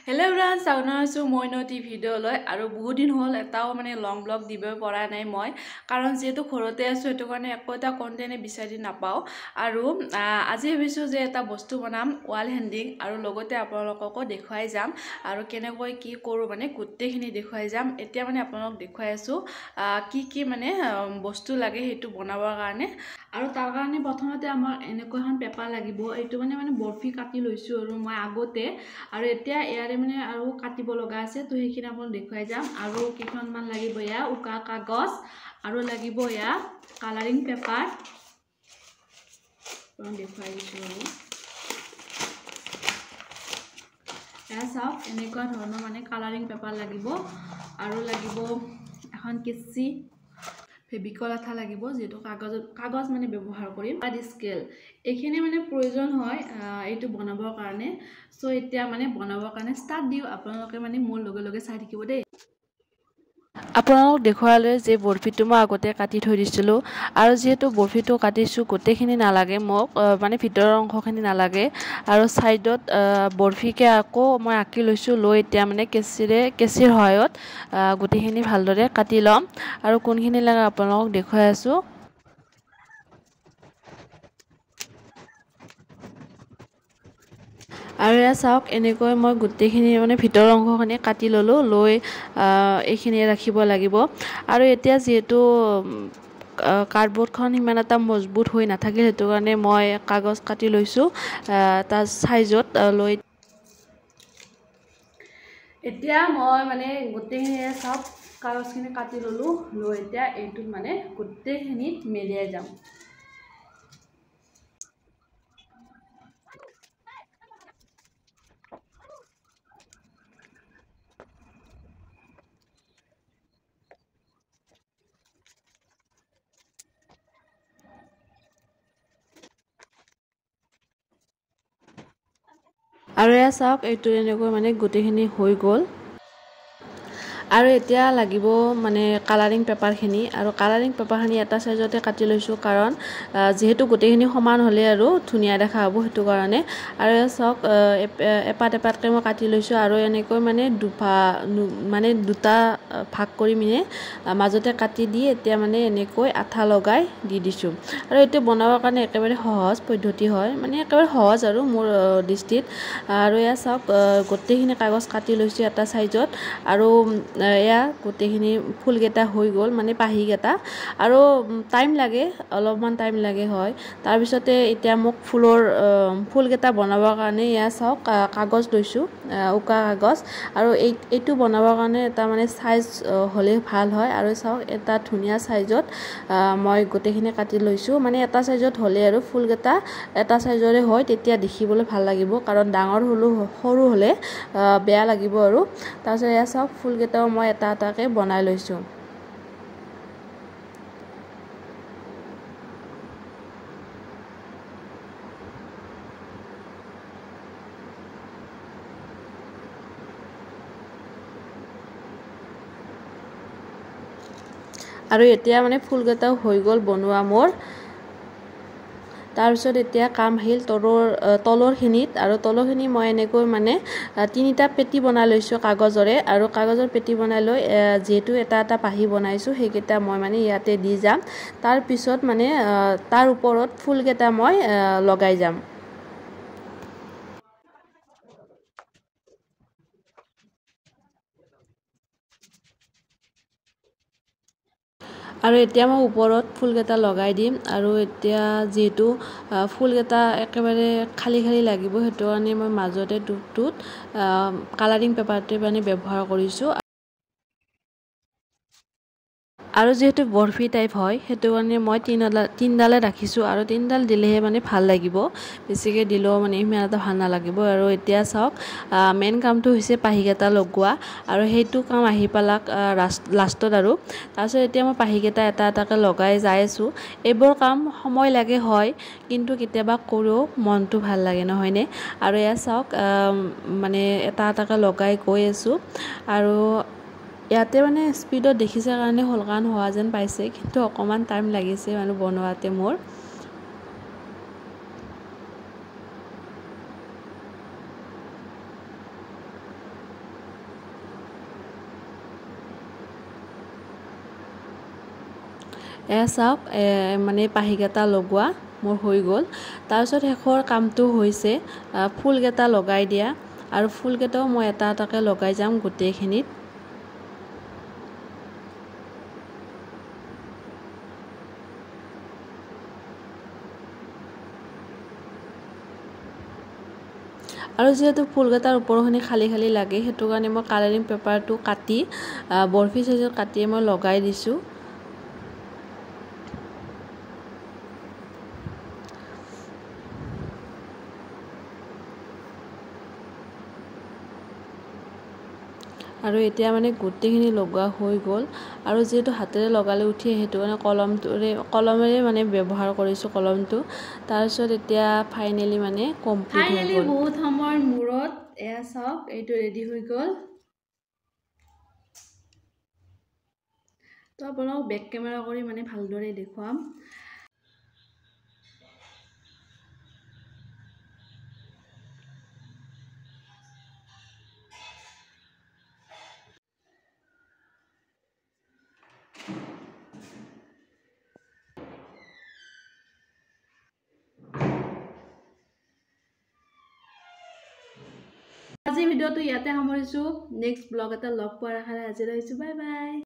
Hello' everyone, স্বাগতম জনাইছোঁ মই নতুন ভিডিঅ'লৈ। আৰু বহুত দিন হ'ল এটাও মানে লং ব্লগ দিব পৰা নাই মই, কাৰণ যিহেতু ঘৰতে আছোঁ সেইটো কাৰণে একো এটা কণ্টেণ্টে বিচাৰি নাপাওঁ। আৰু আজি ভাবিছোঁ যে এটা বস্তু বনাম, ৱাল হেণ্ডিং, আৰু লগতে আপোনালোককো দেখুৱাই যাম আৰু কেনেকৈ কি কৰোঁ মানে গোটেইখিনি দেখুৱাই যাম। এতিয়া মানে আপোনালোকক দেখুৱাই আছোঁ কি কি মানে বস্তু লাগে সেইটো বনাবৰ কাৰণে। আৰু তাৰ কাৰণে প্ৰথমতে আমাক এনেকুৱা এখন পেপাৰ লাগিব। এইটো মানে মানে বৰফি কাটি লৈছোঁ আৰু মই আগতে, আৰু এতিয়া ইয়াৰে মানে আৰু কাটিব লগা আছে, তো সেইখিনি আপোনাক দেখুৱাই যাম। আৰু কেইখনমান লাগিব, এয়া উকা কাগজ, আৰু লাগিব এয়া কালাৰিং পেপাৰ, দেখুৱাই দিছোঁ। আৰু এয়া চাওক, এনেকুৱা ধৰণৰ মানে কালাৰিং পেপাৰ লাগিব। আৰু লাগিব এখন কেঁচি, ফেভিকল আঠা লাগিব, যিহেতু কাগজ মানে ব্যৱহাৰ কৰিম, আৰু স্কেল। এইখিনি মানে প্ৰয়োজন হয় এইটো বনাবৰ কাৰণে। চ' এতিয়া মানে বনাবৰ কাৰণে ষ্টাৰ্ট দিওঁ, আপোনালোকে মানে মোৰ লগে লগে চাই থাকিব দেই। আপোনালোকক দেখুৱালৈ যে বৰফিটো মই আগতে কাটি থৈ দিছিলোঁ, আৰু যিহেতু বৰফিটো কাটিছোঁ গোটেইখিনি নালাগে মোক, মানে ভিতৰৰ অংশখিনি নালাগে, আৰু ছাইডত বৰফিকে আকৌ মই আঁকি লৈছোঁ। লৈ এতিয়া মানে কেঁচিৰ সহায়ত গোটেইখিনি ভালদৰে কাটি ল'ম, আৰু কোনখিনি লাগে আপোনালোকক দেখুৱাই আছোঁ। আৰু এয়া চাওক, এনেকৈ মই গোটেইখিনি মানে ভিতৰৰ অংশখিনি কাটি ল'লোঁ, লৈ এইখিনি ৰাখিব লাগিব। আৰু এতিয়া যিহেতু কাৰ্ডবৰ্ডখন সিমান এটা মজবুত হৈ নাথাকিল, সেইটো কাৰণে মই কাগজ কাটি লৈছোঁ এটা চাইজত লৈ। এতিয়া মই মানে গোটেইখিনি চাওক কাগজখিনি কাটি ল'লোঁ, লৈ এতিয়া এইটোত মানে গোটেইখিনিত মেৰিয়াই যাম। আৰু এয়া চাওক, এইটো এনেকৈ মানে গোটেইখিনি হৈ গ'ল। আৰু এতিয়া লাগিব মানে কালাৰিং পেপাৰখিনি, আৰু কালাৰিং পেপাৰখিনি এটা চাইজতে কাটি লৈছোঁ, কাৰণ যিহেতু গোটেইখিনি সমান হ'লে আৰু ধুনীয়া দেখা হ'ব, সেইটো কাৰণে। আৰু এয়া চাওক, এপাত এপাতকৈ মই কাটি লৈছোঁ, আৰু এনেকৈ মানে মানে দুটা ভাগ কৰি পিনে মাজতে কাটি দি এতিয়া মানে এনেকৈ আঠা লগাই দি দিছোঁ। আৰু এইটো বনাবৰ কাৰণে একেবাৰে সহজ পদ্ধতি হয়, মানে একেবাৰে সহজ আৰু মোৰ দৃষ্টিত। আৰু এয়া চাওক, গোটেইখিনি কাগজ কাটি লৈছোঁ এটা চাইজত, আৰু এয়া গোটেইখিনি ফুলকেইটা হৈ গ'ল, মানে পাহিকেইটা। আৰু টাইম লাগে, অলপমান টাইম লাগে হয়। তাৰপিছতে এতিয়া মোক ফুলকেইটা বনাবৰ কাৰণে এয়া চাওক কাগজ লৈছোঁ, উকা কাগজ। আৰু এইটো বনাবৰ কাৰণে এটা মানে চাইজ হ'লে ভাল হয়। আৰু চাওক, এটা ধুনীয়া চাইজত মই গোটেইখিনি কাটি লৈছোঁ, মানে এটা চাইজত হ'লে আৰু ফুলকেইটা এটা চাইজৰে হয়, তেতিয়া দেখিবলৈ ভাল লাগিব, কাৰণ ডাঙৰ হ'লেও সৰু হ'লে বেয়া লাগিব। আৰু তাৰপিছত এয়া চাওক, ফুলকেইটাও মই এটা এটাকৈ বনাই লৈছোঁ। আৰু এতিয়া মানে ফুলকেইটাও হৈ গ'ল বনোৱা মোৰ। তাৰপিছত এতিয়া কাম আহিল তলৰখিনিত। আৰু তলৰখিনি মই এনেকৈ মানে তিনিটা পেটি বনাই লৈছোঁ কাগজৰে, আৰু কাগজৰ পেটি বনাই লৈ যিহেতু এটা এটা পাহি বনাইছোঁ, সেইকেইটা মই মানে ইয়াতে দি যাম। তাৰপিছত মানে তাৰ ওপৰত ফুলকেইটা মই লগাই যাম। আৰু এতিয়া মই ওপৰত ফুলকেইটা লগাই দিম। আৰু এতিয়া যিহেতু ফুলকেইটা একেবাৰে খালী খালী লাগিব, সেইটো কাৰণে মই মাজতে টোপটোত কালাৰিং পেপাৰটো মানে ব্যৱহাৰ কৰিছোঁ। আৰু যিহেতু বৰফি টাইপ হয়, সেইটো কাৰণে মই তিনিডালে ৰাখিছোঁ, আৰু তিনিডাল দিলেহে মানে ভাল লাগিব, বেছিকৈ দিলেও মানে ইমান এটা ভাল নালাগিব। আৰু এতিয়া চাওক, মেইন কামটো হৈছে পাহিকেইটা লগোৱা, আৰু সেইটো কাম আহি পালাক লাষ্টত। আৰু তাৰপিছত এতিয়া মই পাহিকেইটা এটা এটাকৈ লগাই যাই আছোঁ। এইবোৰ কাম সময় লাগে হয়, কিন্তু কেতিয়াবা কৰোঁ মনটো ভাল লাগে, নহয়নে? আৰু এয়া চাওক, মানে এটা এটাকৈ লগাই গৈ আছোঁ। আৰু ইয়াতে মানে স্পীডত দেখিছে কাৰণে সোনকাল হোৱা যেন পাইছে, কিন্তু অকণমান টাইম লাগিছে মানে বনোৱাতে মোৰ। এয়া চাওক, মানে পাহিকেইটা লগোৱা মোৰ হৈ গ'ল। তাৰপিছত শেষৰ কামটো হৈছে ফুলকেইটা লগাই দিয়া, আৰু ফুলকেইটাও মই এটা এটাকৈ লগাই যাম গোটেইখিনিত। আৰু যিহেতু ফুলকেইটাৰ ওপৰখিনি খালী খালী লাগে, সেইটো কাৰণে মই কালাৰিং পেপাৰটো কাটি বৰফি চাইজত কাটিয়ে মই লগাই দিছোঁ। আৰু এতিয়া মানে গোটেইখিনি লগোৱা হৈ গ'ল। আৰু যিহেতু হাতেৰে লগালে উঠি আহে, সেইটো কাৰণে কলমেৰে মানে ব্যৱহাৰ কৰিছোঁ কলমটো। তাৰপিছত এতিয়া ফাইনেলি মানে কমপ্লিট হৈ গ'ল। বহুত সময়ৰ মূৰত এয়া চাওক, এইটো ৰেডি হৈ গ'ল। তো আপোনালোকক বেক কেমেৰা কৰি মানে ভালদৰে দেখুৱাম। আজি ভিডিঅ'টো ইয়াতে সামৰিছোঁ। নেক্সট ব্লগ এটা লগ পোৱাৰ আশাৰে আজি ৰৈছোঁ। Bye bye.